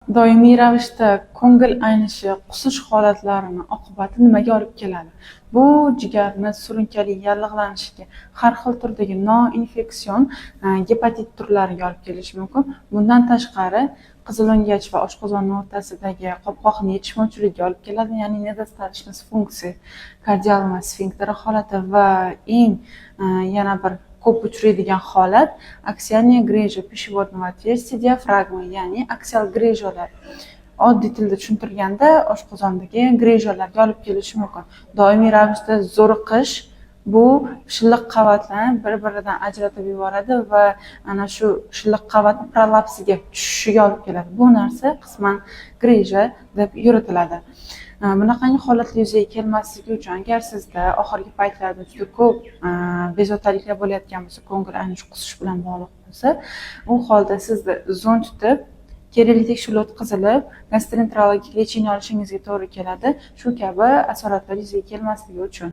Doimiy ravishda ko'ngil aynishi, qusish holatlarini oqibati nimaga olib keladi? Bu jigarni surunkali yallig'lanishiga, har xil turdagi noinfeksion gepatit turlariga olib kelishi mumkin. Bundan tashqari, qizilo'ngach va oshqozonni o'rtasidagi qopqoqni yetishmovchiligiga olib keladi, ya'ni недостаточность функции кардиального сфинктера holati va eng yana bir ko'p uchraydigan holat аксиальная грыжа пищеводного отверстия диафрагмы, ya'ni aksial грыжа lar. Oddiy tilda tushuntirganda, oshqozondagi грыжа larga olib kelishi mumkin. Doimiy ravishda zo'riqish bu shilliq qavatlarni bir-biridan ajratib yuboradi va ana shu shilliq qavatni prolapsiga tushishiga olib keladi. Bu narsa qisman грыжа deb yuritiladi. Bunaqangi holatlar yuzaga kelmasligi uchun, agar sizda oxirgi paytlarda juda ko'p bezovtaliklar bo'layotgan bo'lsa, ko'ngil aynish, qusish bilan bog'liq bo'lsa, u holda sizni zond tutib, kerakli tekshiruvlar o'tkazilib, gastroenterologik лечение olishingizga to'g'ri keladi. Shu kabi asoratlar yuzaga kelmasligi uchun.